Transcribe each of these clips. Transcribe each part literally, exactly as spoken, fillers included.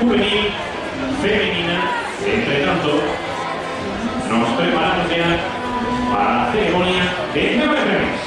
Juvenil femenina. Entre tanto, nos preparamos ya para la ceremonia de nueve premios.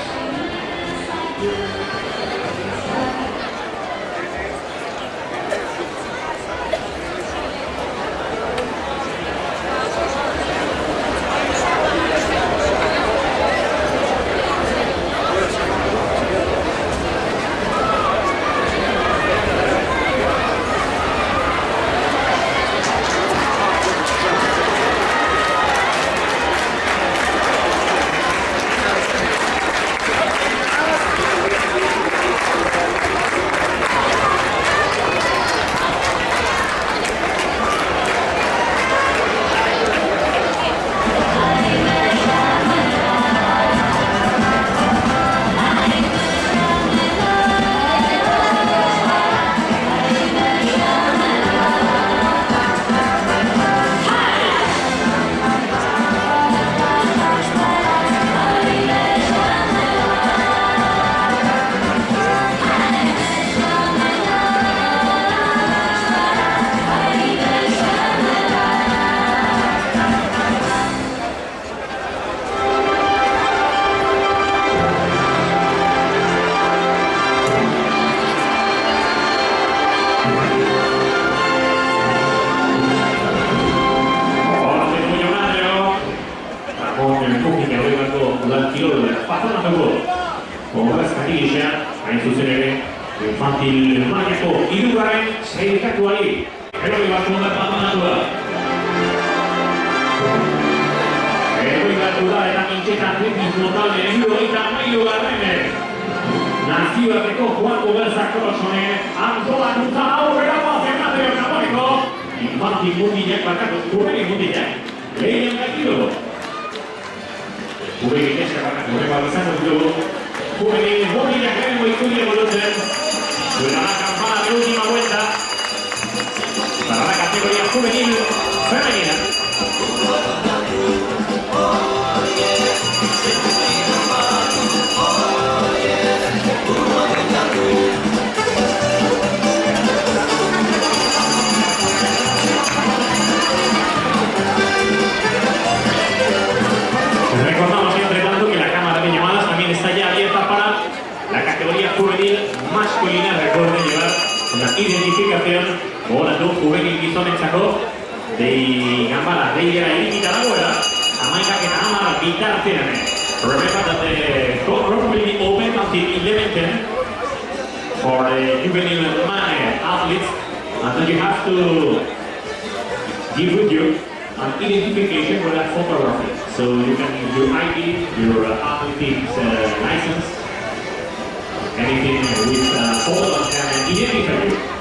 Ramón Empuje, que arriba con la tiró de la patada de gol. Con la escatilla, ahí sucede infantil, mágico, y Lugarén se efectúa ahí. Pero iba a tomar la mano. Pero iba a tomar la mincheta, ritmo tal de Lugarén. Nació de Juan Cobersa Crossone, Antoa Cruzada, ahora va a hacer la de Mónico. Infantil Mundial, para Carlos Juvenil Mundial. Ley en el tiro. Juvenil, que se va a correr, va a avisar el globo. Juvenil, Juvenil, Juvenil, Juvenil, Juvenil. Suena la campana de última vuelta para la categoría juvenil femenina. Recordamos, entre tanto, que la cámara de llamadas también está ya abierta para la categoría juvenil masculina. Recuerden llevar una identificación o la de un juvenil Guisón en Chacó de Gambara, de Higuera y Quinta la Buena, a Maica que Tamar Vitar Tirane. Remember that the court room will be open until eleven ten for the juvenile man athletes, and then you have to give with you an identification with a photography. So you can use your I D, your, uh, athletic, uh, license, anything with a photo that can identify you.